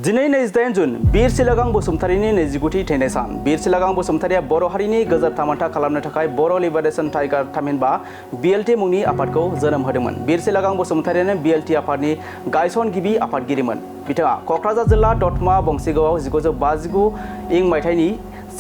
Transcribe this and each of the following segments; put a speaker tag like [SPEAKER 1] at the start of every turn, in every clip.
[SPEAKER 1] दिनै 28 जुन बीर सिलागां बसुमतारीनि 29थि थैनाय सान। बीर सिलागां बसुमतारीया बर' हारिनि गोजोर थामोन्था खालामनो थाखाय बर' लिबारेशन टाइगार थामहिनबा BLT मुंनि आफादखौ जोनोम होदोंमोन। बीर सिलागां बसुमतारीयानो BLT आफादनि गायसनगिरि आफादगिरिमोन। बिथाङा क'क्राझार जिल्ला दतमा बंसिगावआव 1959 मायथाइनि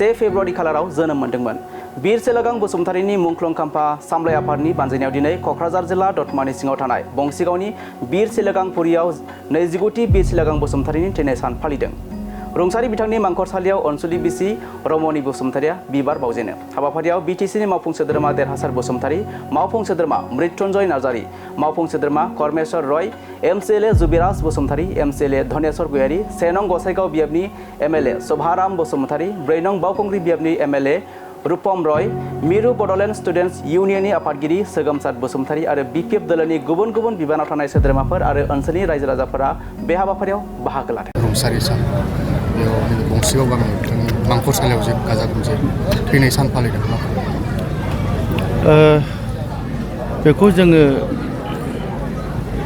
[SPEAKER 1] 1 फेब्रुवारि खालाराव जोनोम मोन्दोंमोन। बीर सिलागां बसुमतारीनि मुंख्लं खाम्फा सामलाय आफादनि बानजायनायाव दिनै क'क्राझार जिल्ला दतमानि सिङाव थानाय बंसिगावनि बीर सिलागां पुरियाव 29थि बीर सिलागां बसुमतारीनि थैनाय सान फालिदों। रुंसारि बिथांनि मांखरसालियाव अनसुलि बिसि रमनि बसुमतारीया बिबार बावजेनो। हाबाफारियाव BTCनि मावफुं सोद्रोमा देरहासार बसुमतारी, मावफुं सोद्रोमा मृत्युंजय नार्जारी, मावफुं सोद्रोमा करमेश्वर रय, MCLA जुबिराज बसुमतारी, MCLA धनेश्वर गयारी, 1 नं गसाइगाव बियाबनि MLA शभाराम बसुमतारी, 4 नं बावखुंग्रि बियाबनि MLA रूपम रय, मिरु बड'लेण्ड स्टुडेन्टस इउनियननि आफादगिरि सोगोमसार बसुमतारी आरो BPF दोलोनि गुबुन गुबुन बिबानाव थानाय सोद्रोमाफोर आरो ओनसोलनि रायजो राजाफोरा बे हाबाफारियाव बाहागो लादों।
[SPEAKER 2] रुंसारि सान बेयाव बंसिगाव गामिनि मांखरसालियाव जों गाजा गोमजायै थैनाय सान फालिदों।
[SPEAKER 3] बेखौ जोङो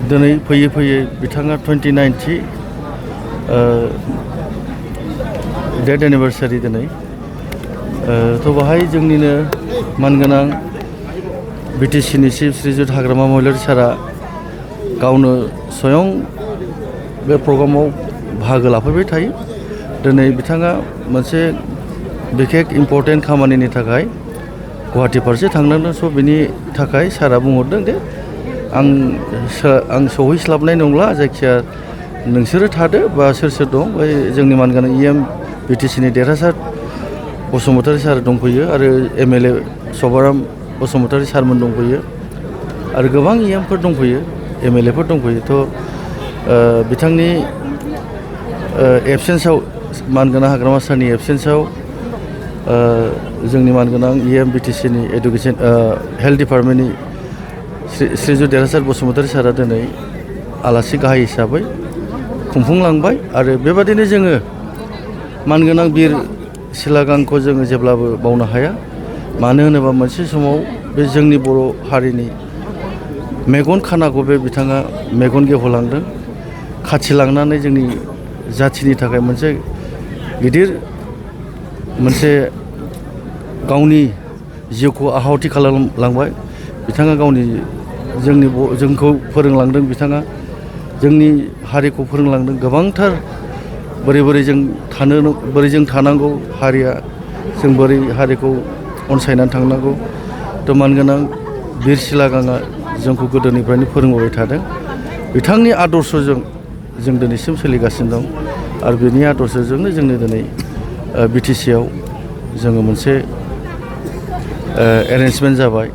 [SPEAKER 3] दिनै फैयै फैयै बिथाङा 29थि डेथ एनिभार्सारि दिनै थ' बाहाय जोंनिनो मानगोनां BTCनि चिफ श्रीजुत हाग्रामा महिलारि सारा गावनो स्वयं बे प्रग्रामाव बाहागो लाफैबाय थायो। दिनै बिथाङा मोनसे बिखेक इम्पर्टेन्ट खामानिनि थाखाय गुवाहाटि फारसे थांनांदों। स' बिनि थाखाय सारा बुंहरदों दे आं सहैस्लाबनाय नंला, जायखिया नोंसोरो थादो बा सोर सोर दं बै जोंनि मानगोनां EM BTCनि देरहासार बसुमतारी सार दंफैयो आरो MLA शभाराम बसुमतारी सारमोन दंफैयो आरो गोबां EMफोर दंफैयो, MLAफोर दंफैयो। थ' बिथांनि एबसेन्सआव मानगोनां हाग्रामा सारनि एबसेन्सआव जोंनि मानगोनां EM BTCनि एडुकेसन हेल्थ डिपार्टमेन्टनि श्रीजुत देरहासार बसुमतारी सारा दिनै आलासि गाहाय हिसाबै खुंफुंलांबाय आरो बेबादिनो जोङो मानगोनां बीर सिलागांखौ जोङो जेब्लाबो बावनो हाया। मानो होनोबा मोनसे समाव बे जोंनि बर' हारिनि मेगन खानाखौ बे बिथाङा मेगन गेवहोलांदों, खाथिलांनानै जोंनि जाथिनि थाखाय मोनसे गिदिर मोनसे गावनि जिउखौ आहुति खालामलांबाय। बिथाङा गावनि जोंखौ फोरोंलांदों, बिथाङा जोंनि हारिखौ फोरोंलांदों गोबांथार बोरै जों थानांगौ, हारिया जों बोरै हारिखौ अनसायनानै थांनांगौ। थ' मानगोनां बीर सिलागाङा जोंखौ गोदोनिफ्रायनो फोरोंबोबाय थादों। बिथांनि आदर्शजों जों दिनैसिम सोलिगासिनो दं आरो बेनि आदर्शजोंनो जोंनो दिनै BTCआव जोङो मोनसे एरेन्जमेन्ट जाबाय।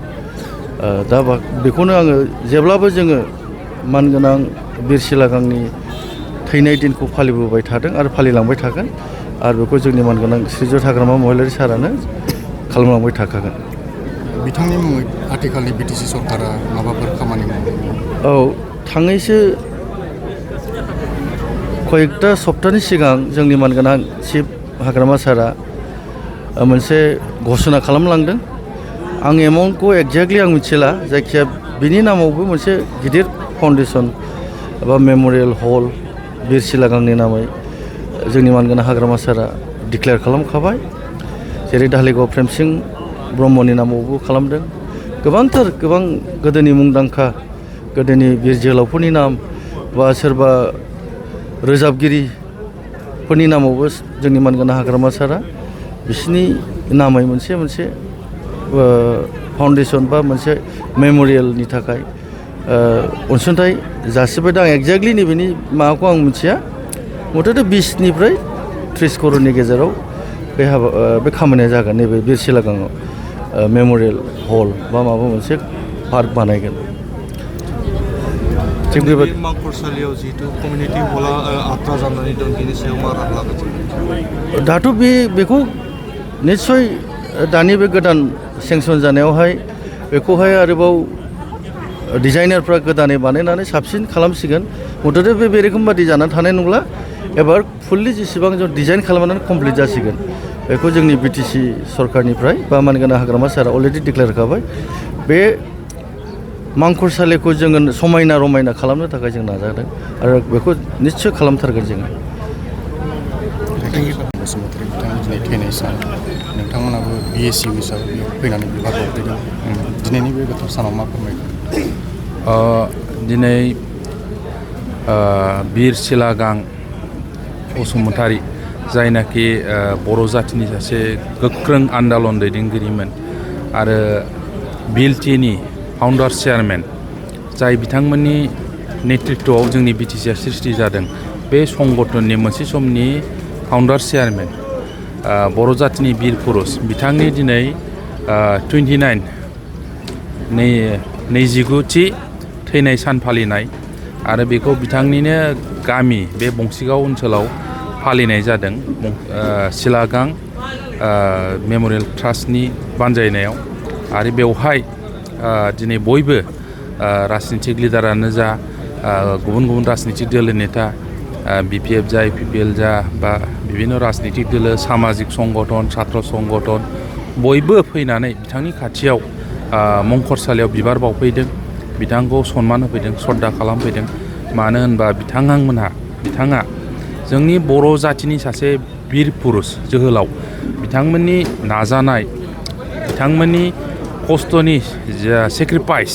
[SPEAKER 3] दा बेखौनो आङो जेब्लाबो जोङो मानगोनां बीर सिलागांनि थैनाय दिनखौ फालिबोबाय थादों आरो फालिलांबाय थागोन आरो बेखौ जोंनि मानगोनां श्रीजुत हाग्रामा महिलारि सारानो खालामलांबाय थाखागोन।
[SPEAKER 2] बिथांनि मुङै आथिखालनि BTC सरकारा माबाफोर खामानि मावो?
[SPEAKER 3] औ, थांनायसो कयेकथा सप्तानि सिगां जोंनि मानगोनां चिफ हाग्रामा सारा मोनसे घोषणा खालामलांदों। आं एमाउन्टखौ एक्जेक्टलि आं मिथिला, जायखिया बिनि नामावबो मोनसे गिदिर फाउन्डेसन एबा मेम'रियेल हल बीर सिलागांनि नामै जोंनि मानगोनां हाग्रामा सारा डिक्लेयार खालामखाबाय। जेरै धालिगाव प्रेमसिं ब्रह्मनि नामावबो खालामदों। गोबां गोदोनि मुंदांखा गोदोनि बीर जोहोलावफोरनि नाम बा सोरबा रोजाबगिरिफोरनि नामावबो जोंनि मानगोनां हाग्रामा सारा बिसिनि नामै मोनसे फाउन्डेसन बा मोनसे मेम'रियेलनि थाखाय अनसुंथाइ जासिबाय दं। आं एक्जेक्टलि नैबेनि माबाखौ आं मिथिया, मथथे 20निफ्राय 30 करोड़नि गेजेराव बे खामानिया जागोन। नैबे बीर सिलागाङाव मेम'रियेल हल बा माबा मोनसे पार्क बानायगोन। थिग बेबायदि
[SPEAKER 4] मांखरसालियाव जिहेतु कमिउनिटि हला आद्रा जानानै दं, बेनि सायाव मा राहा लागोन?
[SPEAKER 3] दाथ' बेखौ निस्सय दानि बे गोदान सेंसन जानायावहाय बेखौहाय आरोबाव डिजाइनारफ्रा गोदानै बानायनानै साबसिन खालामसिगोन। मथथे बे रोखोम बादि जानानै थानाय नंला, एबार फुल्लि जेसेबां जों डिजाइन खालामनानै कमप्लिट जासिगोन। बेखौ जोंनि BTC सरकारनिफ्राय बा मानगोनां हाग्रामा सारा अलरेडि डिक्लेयार खाबाय। बे मांखरसालिखौ जोङो समायना रमायना खालामनो थाखाय जों नाजादों आरो बेखौ निस्सय खालामथारगोन जोङो।
[SPEAKER 2] बसुमतारी बिथाङा दिनै थैनाय सान नोंथांमोनाबो BSU हिसाबै बेयाव फैनानै बिबार बावफैदों दिनैनि बे गोथार सानाव मा फोरमायगोन
[SPEAKER 5] दिनै बिर सिलागां बसुमतारी जायनाखि बर' जाथिनि सासे गोख्रों आन्दलन दैदेनगिरिमोन आरो बिएलटिनि फाउन्डार चेयारमेन जाय बिथांमोननि नेतृत्वआव जोंनि BTC आ सृष्टि जादों बे संगठननि मोनसे समनि फाउन्डार चेयारमेन बर' जातिनि बिर पुरुष बिथांनि दिनै 29थि थैनाय सान फालिनाय आरो बेखौ बिथांनिनो गामि बे बंसिगाव ओनसोलाव फालिनाय जादों सिलागां मेम'रियेल ट्रास्टनि बानजायनायाव आरो बेवहाय दिनै बयबो राजनितिक लिडारानो जा गुबुन गुबुन राजनितिक दोलो नेता BPF जा PPL जा बा बिभिन्न राजनितिक दोलो सामाजिक संगठन छात्र संगठन बयबो फैनानै बिथांनि खाथियाव मंखरसालियाव बिबार बावफैदों बिथांखौ सनमान होफैदों श्रद्धा खालामफैदों मानो होनबा बिथाङा जोंनि बर' जातिनि सासे बिर पुरुष जोहोलाव बिथांमोननि नाजानाय बिथांमोननि खस्थ'नि सेक्रिफाइस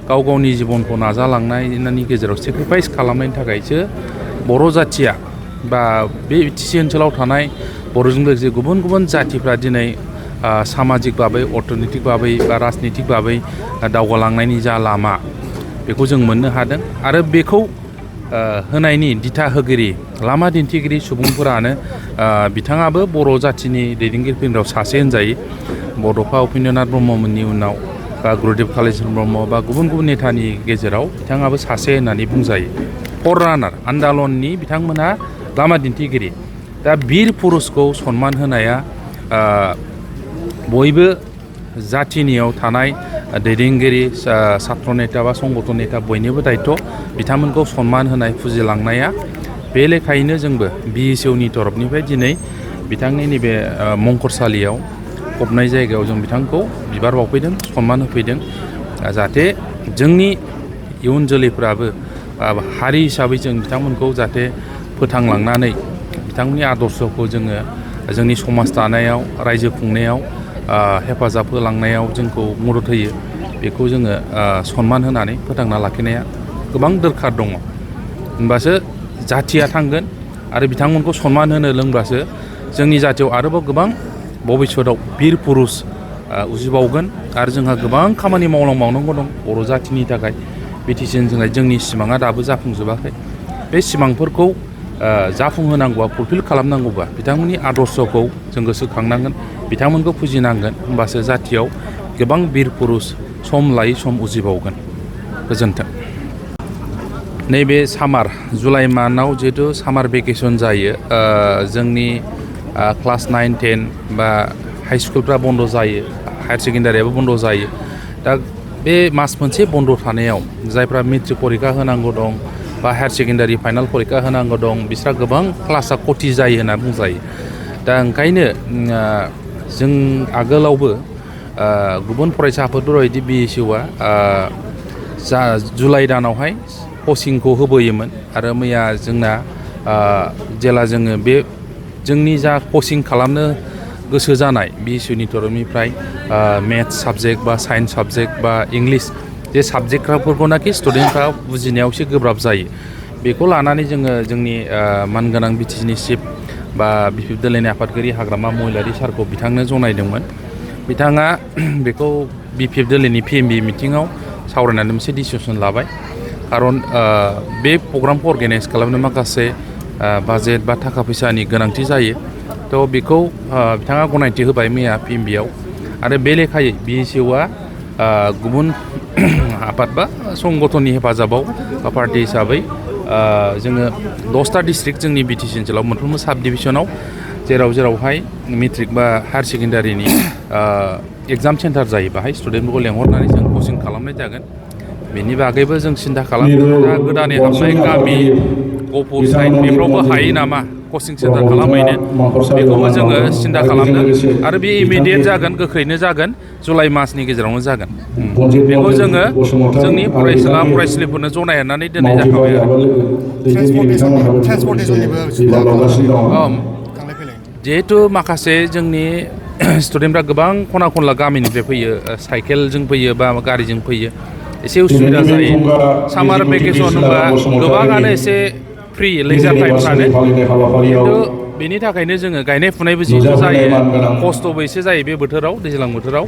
[SPEAKER 5] गाव गावनि जिबनखौ नाजालांनायनि गेजेराव सेक्रिफाइस खालामनायनि थाखायसो बर' जातिया बा बे BTC ओनसोलाव थानाय बर'जों लोगोसे गुबुन गुबुन जातिफ्रा दिनै सामाजिक भाबै अर्थनैतिक भाबै बा राजनितिक भाबै दावगालांनायनि जा लामा बेखौ जों मोननो हादों आरो बेखौ होनायनि दिथा होगिरि लामा दिन्थिगिरि सुबुंफोरानो बिथाङाबो बर' जातिनि दैदेनगिरिफोरनाव सासे होनजायो बड'फा उपेन्द्रनाथ ब्रह्ममोननि उनाव बा गुरुदेब कालिचरण ब्रह्म बा गुबुन गुबुन नेतानि गेजेराव बिथाङाबो सासे होननानै बुंजायो फररानार आन्दलननि बिथांमोनहा लामा दिन्थिगिरि दा बिर पुरुषखौ सनमान होनाया बयबो जातिनियाव थानाय दैदेनगिरि छात्र नेता बा संगठन नेता बयनिबो दायित्व बिथांमोनखौ सनमान होनाय फुजिलांनाया बे लेखायैनो जोंबो BSU नि तरफनिफ्राय दिनै बिथांनि नैबे मंखरसालियाव फबनाय जायगायाव जों बिथांखौ बिबार बावफैदों सनमान होफैदों जाहाथे जोंनि इयुन जोलैफ्राबो हारि हिसाबै जों बिथांमोनखौ जाहाथे फोथांलांनानै बिथांमोननि आदर्शखौ जोङो जोंनि समाज दानायाव रायजो खुंनायाव हेफाजाब होलांनायाव जोंखौ मदद होयो बेखौ जोङो सनमान होनानै फोथांना लाखिनाया गोबां दरखार दङ होनबासो जातिया थांगोन आरो बिथांमोनखौ सनमान होनो रोंब्लासो जोंनि जातियाव आरोबाव गोबां भबिष्यतआव बिर पुरुष उजिबावगोन आरो जोंहा गोबां खामानि मावनांगौ दं बर' जातिनि थाखाय BTC ओनसोलाव जोंनि सिमाङा दाबो जाफुंजोबाखै बे सिमांफोरखौ जाफुंहोनांगौबा फुलफिल खालामनांगौबा बिथांमोननि आदर्शखौ जों गोसोखांनांगोन बिथांमोनखौ फुजिनांगोन होमबासो जातियाव गोबां बिर पुरुष सम लायै सम उजिबावगोन गोजोन्थों नैबे सामार जुलाइ मान्थआव जिहेतु सामार भेकेसन जायो जोंनि क्लास 9, 10 बा हाई स्कुलफ्रा बन्द जायो हायार सेकेन्डारियाबो बन्द जायो दा बे मास मोनसे बन्द थानायाव जायफ्रा मेट्रिक परिखा होनांगौ दं बा हायार सेकेन्डारि फाइनाल परिखा होनांगौ दं बिस्रा गोबां क्लासा खथि जायो होनना बुंजायो दा ओंखायनो जों आगोलावबो गुबुन फरायसा आफादफोर बायदि BSU आ जा जुलाइ दानावहाय कचिंखौ होबोयोमोन आरो मैया जोंना जेला जोङो बे जोंनि जा कचिं खालामनो गोसो जानाय BSU नि तरफनिफ्राय मेथ्स साबजेक्ट बा साइन्स साबजेक्ट बा इंलिश जे साबजेक्टफोरखौनाखि स्टुडेन्टफ्रा बुजिनायाव एसे गोब्राब जायो बेखौ लानानै जोङो जोंनि मानगोनां BTC नि चिफ बा BPF दोलोनि आफादगिरि हाग्रामा महिलारि सारखौ बिथांनो जनायदोंमोन बिथाङा बेखौ BPF दोलोनि PMB मिटिङाव सावरायनानै मोनसे डिसिसन लाबाय खारन बे प्रग्रामखौ अर्गानाइज खालामनो माखासे बाजेट बा थाखा फैसानि गोनांथि जायो थ' बेखौ बिथाङा गनायथि होबाय मैया PMB आव आरो बे लेखायै BSU आ गुबुन आफाद बा संगठननि हेफाजाबाव बा पार्टि हिसाबै जोङो 10टा डिस्ट्रिक्ट जोंनि BTC ओनसोलाव मोनफ्रोमबो साब डिभिजनाव जेरावहाय मेट्रिक बा हायार सेकेन्डारिनि एग्जाम सेन्टार जायो बाहाय स्टुडेन्टफोरखौ लेंहरनानै जों कचिं खालामनाय जागोन बेनि बागैबो जों सिन्था खालामदों दा गोदानै हाबनाय गामि गहपुर साइड बेफोरावबो हायो नामा कचिं सेन्टार खालामहैनो बेखौबो जोङो सिन्था खालामदों आरो बे इमिडियेट जागोन गोख्रैनो जागोन जुलाइ मासनि गेजेरावनो जागोन बेखौ जोङो जोंनि फरायसुला फरायसुलिफोरनो जनायनानै दोननाय जाखाबाय आरो जिहेथु माखासे जोंनि स्टुडेन्टफ्रा गोबां खना खनला गामिनिफ्राय फैयो साइकेलजों फैयो बा गारिजों फैयो एसे उसुबिदा जायो सामार भेकेसन होनबा गोबाङानो एसे फ्रि लेजार टाइम सानो खिन्थु बेनि थाखायनो जोङो गायनाय फुनायबो जिहेतु जायो खस्थ'बो एसे जायो बे बोथोराव दैज्लां बोथोराव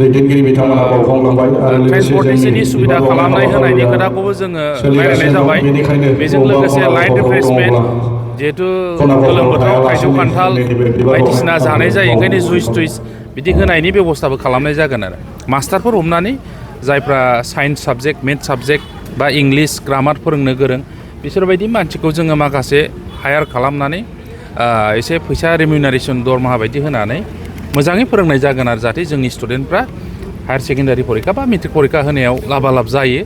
[SPEAKER 5] ट्रेन्सपर्टेसननि सुबिदा खालामनाय होनायनि खोथाखौबो जोङो रायज्लायनाय जाबाय बेजों लोगोसे लाइट रिफ्रेशमेन्ट जिहेतु गोलोम बोथोराव थाइजौ खान्थाल बायदिसिना जानाय जायो ओंखायनो जुइस थुइस बिदि होनायनि बेबस्थाबो खालामनाय जागोन आरो मास्टारफोर हमनानै जायफ्रा साइन्स साबजेक्ट मेथ्स साबजेक्ट बा इंलिस ग्रामार फोरोंनो गोरों बिसोरबायदि मानसिखौ जोङो माखासे हायार खालामनानै एसे फैसा रेमिउनारेसन दरमाहा बायदि होनानै मोजाङै फोरोंनाय जागोन आरो जाहाथे जोंनि स्टुडेन्टफ्रा हायार सेकेन्डारि परिखा बा मेट्रिक परिखा होनायाव लाभालाब जायो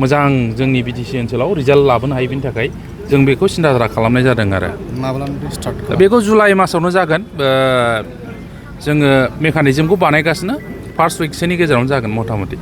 [SPEAKER 5] मोजां जोंनि बिटिसि ओनसोलाव रिजाल्ट लाबोनो हायो बेनि थाखाय जों बेखौ सिन्था खालामनाय जादों आरो बेखौ जुलाइ मासावनो जागोन जोङो मेकानिजमखौ बानायगासिनो फार्स्ट उइकसोनि गेजेरावनो जागोन मथा मथि